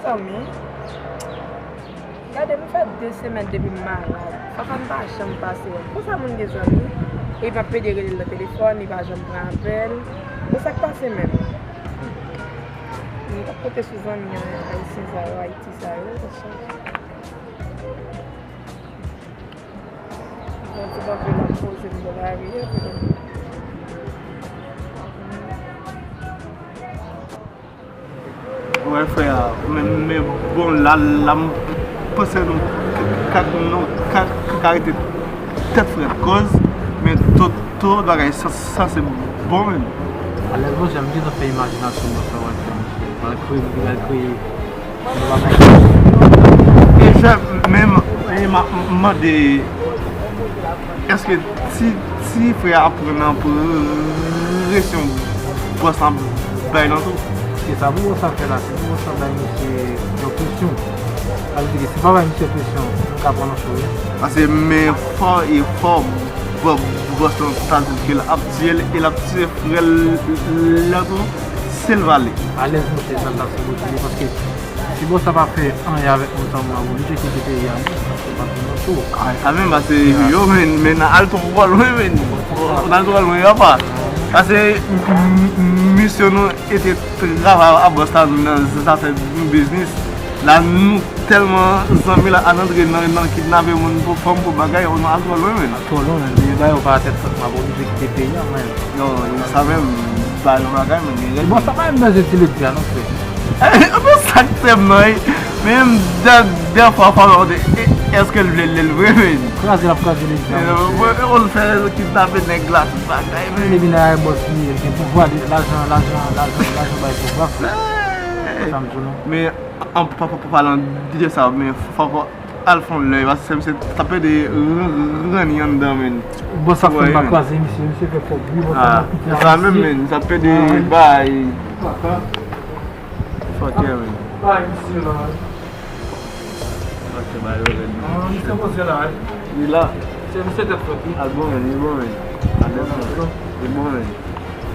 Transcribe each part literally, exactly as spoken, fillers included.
Zanmi, gade, m fè de semèn depi m malad. Fafa m pa janm pase wè m. Konsa moun gen zanmi, e m ap pede rele l nan telefòn, li pa janm pran apèl. Bon, sa k pase menm? M t ap konte sou zanmi an, ayisyen sa yo, Ayiti sa yo, konsa. Yon ti kanpe l ap poze m bò lari a, kote m. Wè, frè, men, men bon, la, la, m panse nou ka, nou ka, ka rete tèt frèt koz, men tout, tout bagay sa, sa se bon, men. Alèz, bon, jan m gentan fè imajinasyon mwen sa w al fè, misye. Al kreye, al kreye. E jè menm, e ma, m mande, èske ti, ti frè a ap pran nan presyon bòs la bay lan tou? Se sa pou bòs la fè la, se pou bòs la bay misye yon presyon. Sa vle di ke si pa bay misye presyon, nou ka pran nan cho wi. Paske men fò e fò bò, bòs lan ta di ke l ap tiye l e l ap tiye frè l lan tou, si l vale. Alèz misye sa l t ap sou bouch li, paske si bòs la pa fè anyen avèk moun sa, moun ap oblije kite peyi a, non, paske pa gen nan cho. A, sa menm, paske yo, men, men n al twò lwen, men. N al twò lwen, apa. Paske m, m, misyon nou e te travay a bòs la nan zafè biznis. La, nou tèlman zanmi la, al antre nan, nan kidnape moun pou fanm, pou bagay, nou al twò lwen, men. Twò lwen, men. Depi bagay yo pa tèt frèt, m ap oblije kite peyi a, men. Non, sa menm, pa yon bagay, men. Bon, sa pa menm nan je ti lepli a, non, frè. Anben, sa k fè m nan, wi. Men, dè, dèfwa, fò m mande, e, èske l vle, l vle l vre, men? Kraze l ap kraze lepli a, men. Ou fè kidnape nèg la, tout bagay, men. Li vin a bòs li, li gen pouvwa, li, lajan, lajan, lajan, lajan bay pouvwa, frè. Sa m di w, non. Men, an, pa, pa, pa, palan de sa, men fò, fò, al fè yon lè, paske misye t ap pede ranni anndan, men. Bòs ap fè m pa kraze misye, misye fè fòk wi, bòs ap kite sa menm, men, misye ap pede bay. Fòkè, men. Bay misye la. Fòkè, bay yo rèd. Ah, misye poze la, wi. Li la. Se misye tèt fòk, wi. Al bon, men, li bon, men. Al bon, men. Li bon, men.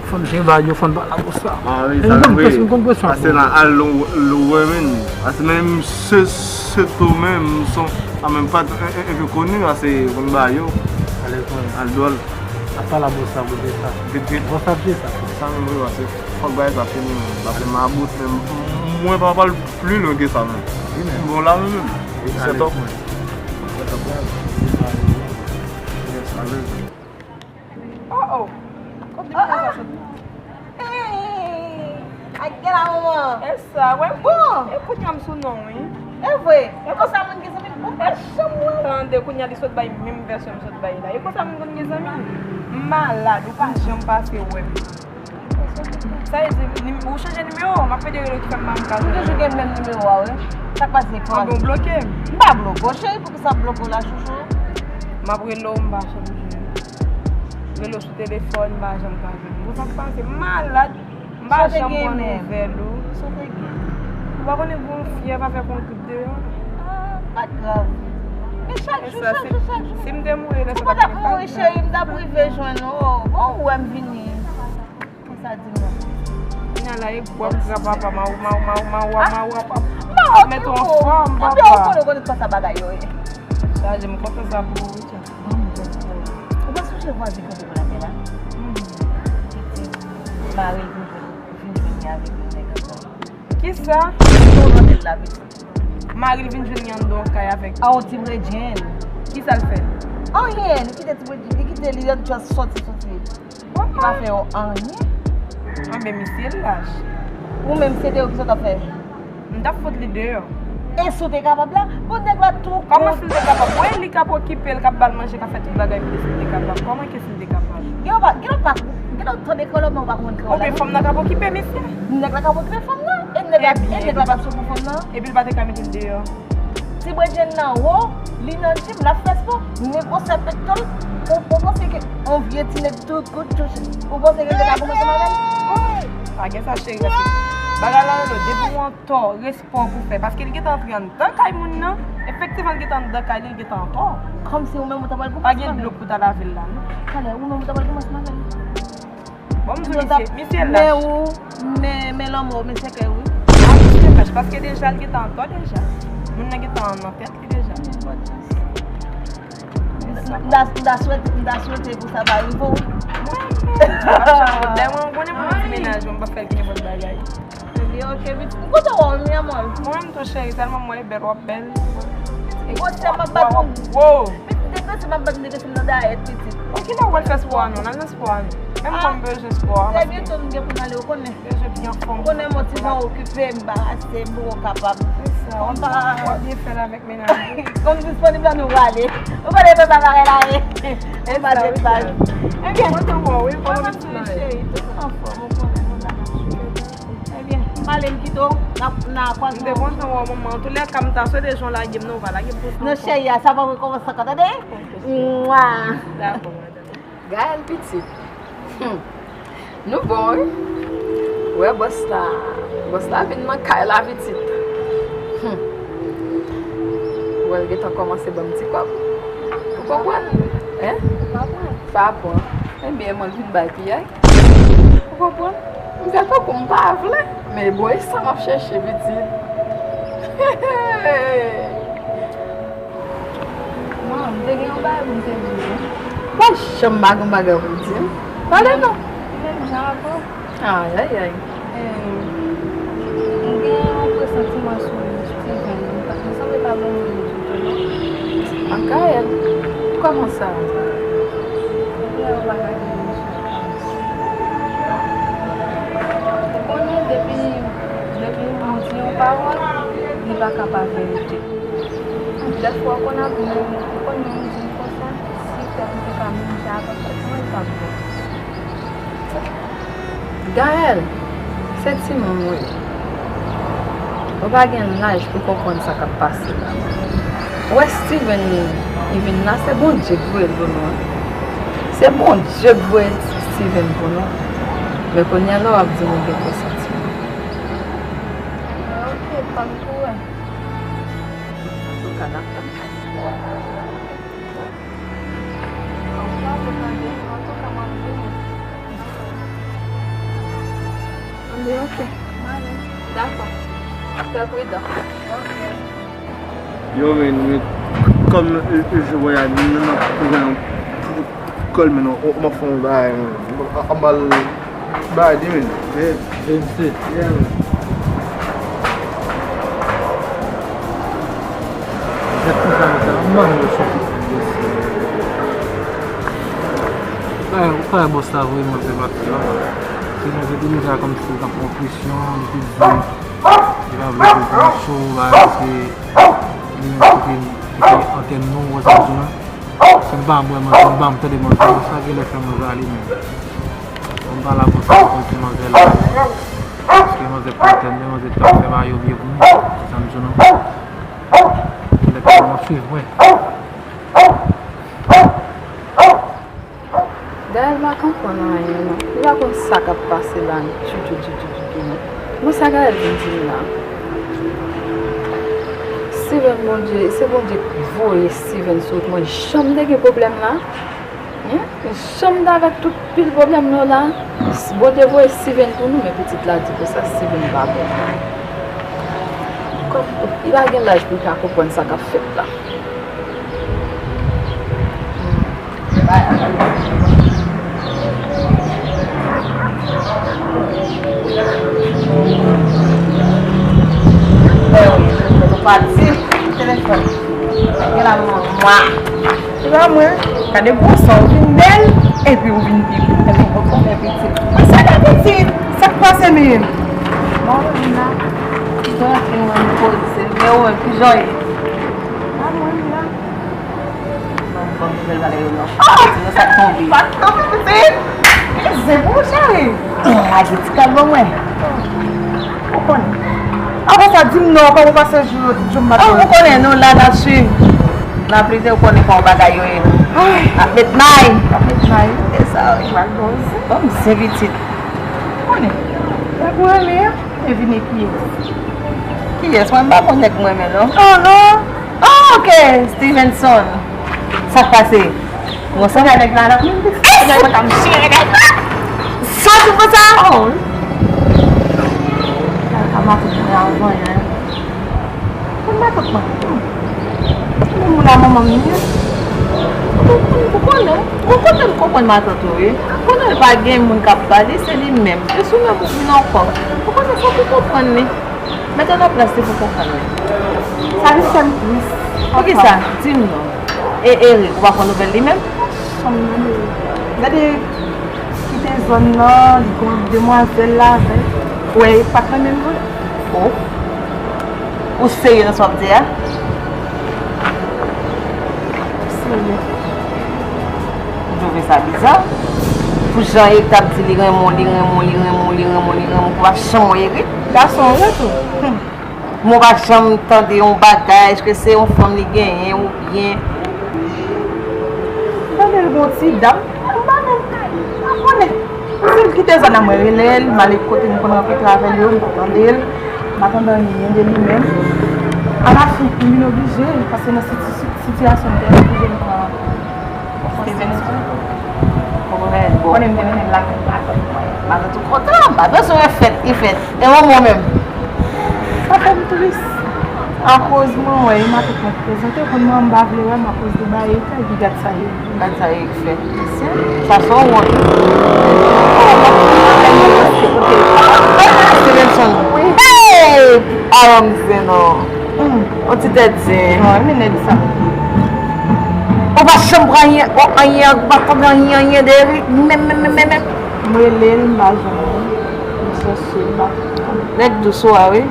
Fò n te bay yo, fò n ba la pou sa. Ah wi, sa vre. M konn presyon, m konn presyon. Pase nan al lwen, lwen, men. Pase menm se, se tou menm, son, a menm pa, e, e, e, koni, pase konn ba yo. Alèz mwen. Al dwòl. Apa la bòs la pou de sa. Vit, vit. Bòs la vye sa. Sa menm vre, pase fòk bagay sa fini, men. Pase m about, men mwen pa pral pli lwen ke sa, men. Wi, men. Bon, la menm, men. Wi, se top. Alèz mwen. Se top, men. Yes, alèz. Oh, oh. Kot depi sa sot? Hey! Ay, gen la, manman. E sa, wè. Bon. E kounye a m sou non, wi. E vre. E konsa moun gen zanmi, bon, pa janm wè. Tande, kounye a li sot bay menm vèsyon m sot bay la. E konsa moun konn gen zanmi. M malad, ou pa janm pase wè m. Sa vle di, nim-, ou chanje nimewo, m ap pede rele w ki fè m pa m ka jwenn ou. M toujou gen menm nimewo a, wi. Sa k pase, kòman? Anben, ou bloke m. M pa bloke w, cheri, poukisa m bloke w la, chouchou? M ap rele w, m pa janm jwenn ou. Rele w sou telefòn, m pa janm ka jwenn ou. Bon, sa k pase? M malad, m pa janm pran nouvèl ou. Ou pa konnen gon fyèv avèk yon grip deyò? Ah, pa t grav. Men chak jou, chak jou, chak jou. Si m te mouri, lè sa t ap fini. Ou pa t ap mouri, cheri, m t ap rive jwenn ou. Bon, ou wè m vini. Konsa di m non. Kounye a la, e gwòp gra papa, ma, ma, ma, ma, ma, ma, papa. Ap mete w anfòm, papa. Ou konnen, konnen kòman sa bagay yo ye. Sa, jem kontan sa pou ou, wi, Jack. Ou pa sonje vwazen kanpe bò latè la? Pitit, mari l vin jwenn, vin jwenn li avèk yon nèg ankò. Kisa? Ou konnen l la, pitit. Mari l vin jwenn li anndan yon kay avèk. A, yon ti bredjenn. Kisa l fè? Anyen, li kite ti bredjenn, li kite li just sòti, sòti. Li pa fè yo anyen. Anben, misye lach. Ou menm, se te ou ki sa w t ap fè? M t ap fout li deyò. E si w te kapab la? Bon, nèg la tou kont. Kòman si l te kapab? Bon, e li k ap okipe l, k ap ba l manje, k ap fè tout bagay pou li, si l te kapab. Kòman ke si l te kapab? Gen w pa, gen w pa, gen w tande kreyòl, men w pa konprann kreyòl la. Oubyen fanm nan k ap okipe misye? Nèg la k ap okipe fanm nan. E nèg la, e nèg la p ap sou pou fanm nan? Epi l pa te ka mete l deyò. Ti bredjenn nan wo, li nan jim, l ap fè spò, men gwosè pèktò l, ou, ou panse ke yon vye ti nèg tou kout touche, ou panse ke l te ka kòmanse avè l? Pa gen sa, cheri, paske bagay la rele w, depi w an tò, respè w pou fè, paske l gentan antre anndan kay moun nan, efektivman, l gentan anndan kay li, l gentan an tò. Kòmsi ou menm ou ta pral kòmanse avè l? Pa gen dlo pou ta lave l la, non. Talè, ou menm ou ta pral kòmanse avè l? Bon, m di w, misye, misye lach. Men ou, men, men lanmò, men sèkèy, wi. A, misye lach, Paske deja, l gentan antò deja. Moun nan gentan nan tèt li deja. M ta, m ta swete, m ta swete pou sa pa rive w. Mwen, men, m ap chanje lè mwen, ou konnen mwen ti menaj, mwen pa fè l gen nenpòt bagay. Ebyen, ok, pitit. M kontan wè w, mi amor. Mwen menm tou, cheri, tèlman mwen bèl, w ap bèl. Gwo sè m ap bat pou m. Pitit, deprese m ap bat m, deprese m nan dayèt, pitit. Bon, kilè w pral fè spò a non? N al nan spò a non. Menm mwen m bezwen spò a, paske trè byento m gen pou m ale, ou konnen. Bezwen byen anfòm. Ou konnen m on ti jan okipe, m barase, m poko kapab. Se sa, w ap, w ap byen fè l avèk menaj ou. Kòm disponib la, nou prale. Ou konnen pepa bagay la ye. E pa de paj. Ebyen, kontan wè w, wi, kòman w ye, cheri? Tout anfòm, ou konnen, nou la nan cheri. Ebyen, m ale, m kite w, n a, n a kwaze. M te kontan wè w, manman. Antoulèka, m ta swete jan w lage m nan, ou pa lage m pou non, cheri, a sa pa rekòmanse ankò, tande? Mwa. Dakò, madanm. Gaëlle pitit. Hmm. Nou bon, wi. Wè bòs la. Bòs la vin nan kay la, pitit. Hmm. Wè l gentan kòmanse ban m ti kòb. Ou konprann? Hein? Pa pran. Pa pran. Ebyen, mwen vin bay piyay. Ou konprann? M fè tankou m pa vle. Men bon, e sa m ap chèche, pitit. Manman, m te gen yon bagay pou m te di w. Pa janm pa gen bagay pou w di m. Pale non. Menm jan avè w. Ayayay. Eh, m gen yon presantiman sou Steven. M pa, m sanble pa bon moun ditou non. Mikaèl, kòman sa? Mikaèl, ou pa ka gen yon chans. Ou konnen depi, depi moun di yon pawòl, li pa ka pa verite. Dèfwa w konn ap menm, ou konn menm di m konsa, si kè m te ka menm jan avè w, kòman l t ap bon? Gaëlle, se timoun ou ye. Ou pa gen laj pou konprann sa k ap pase la. Ou wè Steven li, li vin la, se Bondye k voye l pou nou. Se Bondye k voye Steven pou nou. Men kounye a la w ap di nou gen presantiman. Ok, pa m kouri. Antouka, n ap tann. Ann, ok. Dakò. Fè pridan. Yo, men, men, kòm, e, e, je voyage, men, nan, nan, kòl, men, non, o, o, m ap fè yon bagay, men, a, a, m al Bay di men. Vin, vin si. Yeah, man. Jèt konsa, konsa. Mwen, mwen, chèf. Sa, sa, bòs la, vrèman, fè pati la. Se mwen, se te deja kòmsi l t ap pran presyon, li te di, li pa vle pou l pran cho, bagay, paske li menm ki te, ki te antèn nou, wè sa, non. Si m pa bwè manzè, m pa m tande manzè, sa genlè fè manzè ale menm. Ban m pale avè w, sa pou kote manzè la. Paske manzè pran tèt mwen, manzè t ap fè bagay yo byen pou mwen. Se sa m di w non. Genlè fè m ap swiv mwen. Gaëlle pa konprann anyen non. Li pa konn sa k ap pase la ditou, ditou, ditou, ditou non. Men sa Gaëlle vin di m la. Steven Bondye, se Bondye k voye Steven sou wout mwen. Jan m te gen pwoblèm la, hein? Jan m t avèk tout pil pwoblèm nou la, Bondye voye Steven pou nou, men pitit la di konsa Steven pa bon. Kòm li pa gen laj pou l ka konprann sa k ap fèt la. Pati, telefòn. Gen la manman. Se pa mwen. Gade bon sa, ou vin bèl, epi ou vin pi gwo. Epi ou konnen pitit. Sa gen pitit. Sa k pase menm? Bon, ou vin la. Ki jan w ap fè w poze? Men ou menm, ki jan w ye? A mwen la. Ban m, ban m nouvèl bagay yo non. Ah! Di nou sa k tonbe. Pa t tonbe, pitit. E zen pou ou, cheri. Lage ti kal ban mwen. Ou konnen. Apre sa, di m non, kòman w pase jou, jou maten? Ah, ou konnen, nou la, n ap swiv. Nan plizye, ou konnen kòman bagay yo ye. Ay. N ap met may. N ap met may. Se sa, wi. Ban m zen pitit. Ou konnen. Lè pou ale a. E vini kiyès? Kiyès? Mwen m pa konn nèg mwen renmen non. Oh non. Oh, ok. Stevenson. Sa k pase? Ou ansanm avèk nèg la la? Mwen m te fè nèg mwen ta m chire nèg la. Sa w di konsa? Oh. Sa mache pou mwen avan, hein. Matant mwen. Hmm. Menm moun a manman m li ye. Ou konprann, ou konnen, ou konnen m konprann matant ou, wi. Konnen l pa gen moun k ap ba li, se li menm. E si w menm ou vin ankò, ou konnen fòk ou konprann li. Mete nan plas li pou konprann li. Sa vin fè m tris. Poukisa? Di m non. E Eric, ou pa pran nouvèl li menm? Chanm nan Eric. Gade, kite zòn nan, li gon demwazèl la avè l. Ou wè, e pa t nan menm vre. Oh. Ou serye nan sa w ap di a? Serye. M twouve sa biza. Pou jan Eric t ap di li renmen w, li renmen w, li renmen w, li renmen w, li renmen w, pou w pa janm wè Eric. Gason an vre tou. Hmm. Mwen pa janm tande yon bagay, èske se yon fanm li genyen oubyen. Tande l gon ti dam, m pa menm, m pa konnen. Si l kite zòn nan, mwen rele l, m ale kote m konn rankontre avè l yo, m pa tande l, m pa tande anyen de li menm. Alafen, m vin oblije, paske nan siti-, sitiyasyon m te, m oblije m pran Stevenson. Ou konnen, bon. Konnen m te mennen l lakay matant mwen. Matant ou kontan, matant ou fèt, li fèt. E manman w menm? Sa fè m tris. Akoz mwen wè, e matant mwen ki prezante, konn mwen m pa vle wè m akoz de bagay, epi gad sa ye. Gad sa ye ki fè. Sa se yon wont wi. Stevenson. Wi. Hey! Alan m zen non. Hmm. On ti tèt zen. Non, men nèg sa. Ou pa janm pran anyen, ou anyen, ou pa konn anyen, anyen de Eric, menm, menm, menm, menm, menm. M rele l, m pa jwenn li. M chèche l, m pa jwenn li. Nèg dous ou a, wi.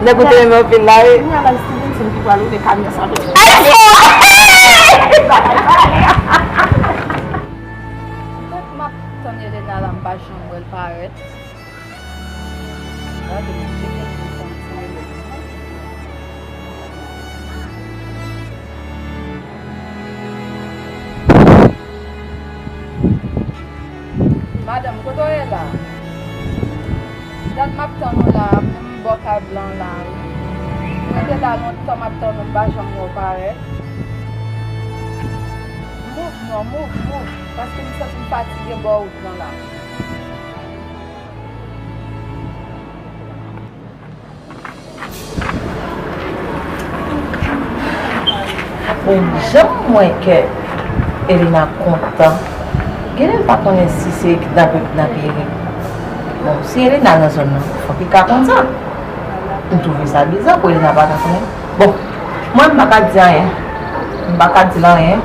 Nèg ou te renmen anpil la, wi. Kounye a la, Stevenson ki pral rele kamyon sa tou. Ay, fò! Tank m ap tann Elena la, m pa janm wè l parèt. Gade, m tcheke pou m konn si Elena. Madanm, kote w ye la? Dat m ap tann ou la, menm bò kay blan la, wi. M rete la lontan, m ap tann ou, m pa janm wè w parèt. Move non, move, move, paske m santi m fatige bò wout lan la. Bon, jan m wè kè Elena kontan, genlè l pa konnen si se kidnape yo kidnape Eric. Bon, si Elena nan zòn nan, fòk li ka konn sa. M twouve sa biza pou Elena pa ka konnen. Bon, mwen m pa ka di anyen. M pa ka di l anyen.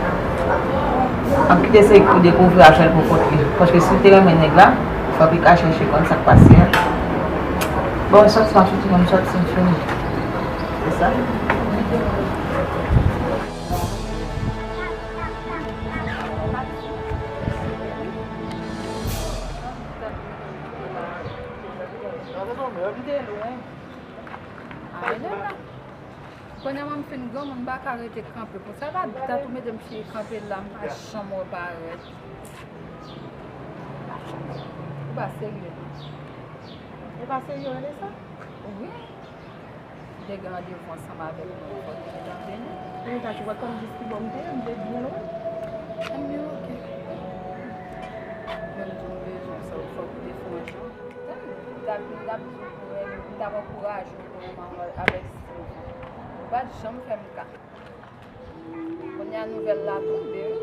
M ap kite se pou dekouvri a jwenn pou kont li. Paske si l te renmen nèg la, fòk li ka chèche konn sa k pase a. Bon, m sòti, m ap sòti, m sòti, m fini. Se sa. Kounye a mwen m fin granmoun, m pa ka rete kanpe konsa. Pa dat ou mete m chire kanpe la, m pa janm wè w parèt. Ou pa serye non. Ou pa serye, w rele sa? Wi. M te gen randevou ansanm avèk mwen, fò w te gentan vini. Mwen ta di wè kòm jis ki bò m te ye, m te byen lwen. Anben oke. Mwen m di w m bezwen sa, fòk ou te fè yon jan. M t ap, m t ap di w pou wè, m t ap ankouraje w pou wè m avèk Steven. Ou pa t janm fè m ka. Kounye a nouvèl la tonbe, wi.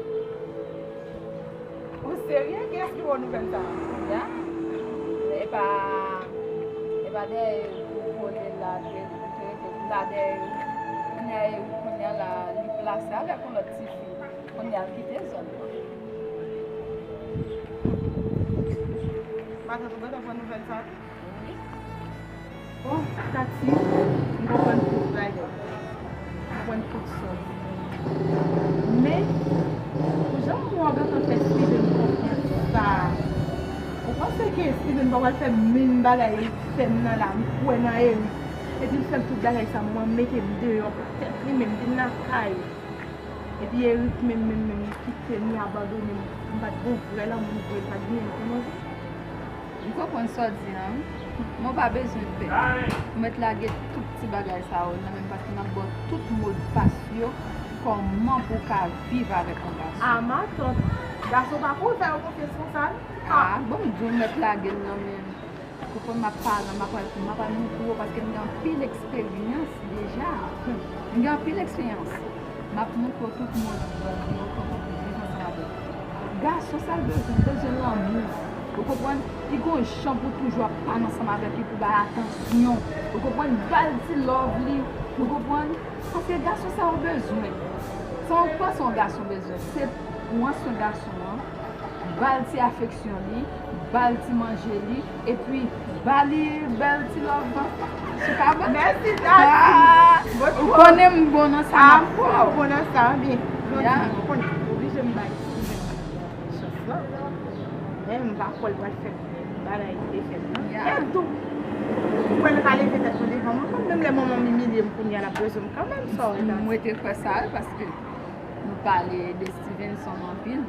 Ou serye? Kiyès ki ba w nouvèl sa a? Kounye a, e pa, e pa dèyè ou kole la, te, te, te la dèyè. Kounye a, e, kounye a la, li plase avèk yon lòt tifi. Kounye a, l kite zòn nan. Matant ou gentan pran nouvèl sa a tou? Wi. Bon, Tati, m konprann tout bagay. M konprann tout sa w di. Men, pou jan m wè w gentan fè Steven konfyans sa a, ou panse ke Steven pa pral fè menm bagay Eric fè m nan la? M kwè nan Eric. Epi l fè m tout bagay sa, mwen mete m deyò pou tèt li menm, vin lakay. Epi Eric menm, menm, menm, li kite m, li abandone m. M pa t gon vrè lanmou vre, m pa t genyen l, konnen w di. M konprann sa w di a, wi. Men w pa bezwen pè. Ou mèt lage tout ti bagay sa yo nan men m, paske m ap ba w tout modpas yo, kòman pou w ka viv avèk yon gason. A matant, gason pa konn fè yo konfyans konsa, non. A, bon, m di w, m mèt lage l nan men m. Ou konprann, m ap pale, m ap pale, m ap pale montre w paske m gen anpil eksperyans deja. M gen anpil eksperyans. M ap montre w tout mòd zòn yo, kòman pou viv ansanm avèk gason sa l bezwen, l bezwen lanmou. Ou konprann? Li gon jan pou toujou ap pale ansanm avèk li, pou bay atansyon. Ou konprann? Ba l ti love li. Ou konprann? Paske gason sa yo bezwen. Sa w panse yon gason bezwen? Se pran swen gason an, ba l ti afeksyon li, ba l ti manje li, epi ba li bèl ti love sou kabrit. Mèsi, Tati. Ah, ou konnen m bon nan sa m ap fè. Ou bon nan sa, byen. Jodi, ou konnen, oblije m bay Steven chans lan. Men m pa kwè l pral fè bagay li te fè m nan. E tou, ou kwè l ka leve tèt mwen devan mwen, menm lè manman m imilye m kounye a, l ap bezwen m kanmenm, sa w wè, Tati? Mwen te kwè sa, wi, paske nou pale de Stevenson anpil.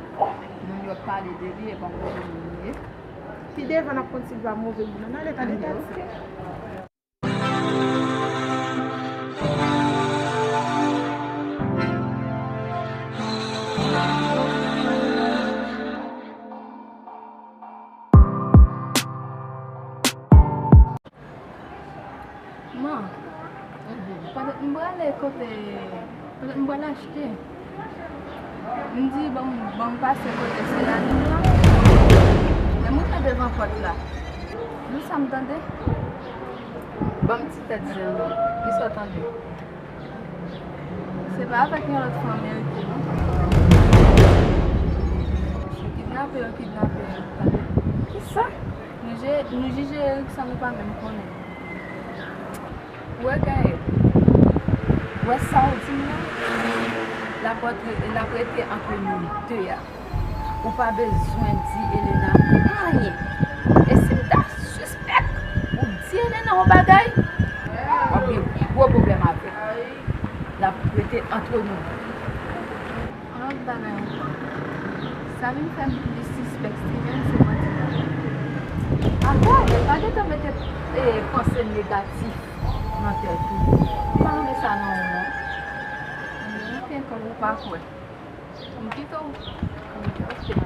Moun yo ap pale de li, e pa move moun li ye. Pi devan, n ap kontinye ba move moun nan. Ale, tande, tande. Man, pandan m prale kote, pandan m prale achte, m di, "Ban m, ban m pase kote Seyani lan." Lè m rive devan pòt la, nou sa m tande? Ban m ti tèt zen an non. Kisa w tande? Se pa avèk yon lòt fanm Erike non. Se kidnape yo kidnape Erik, tande. Kisa? Nou je, nou jije Erik san nou pa menm konnen. Ou wè Gaël, ou wè sa w di m nan? L ap rete, l ap rete antre nou de a. Ou pa bezwen di Elena anyen. E si m ta sispèk ou di Elena yon bagay, w ap gen gwo pwoblèm avè l. L ap rete antre nou. Yon lòt bagay ankò. Sa vin fè m plis sispèk Steven se manti l ap fè. Ankò, men pa gentan mete, eh, panse negatif nan tèt ou. M pa renmen sa nan ou non. Mwen, kòm ou pa kwè. M kite w. Ok, ok.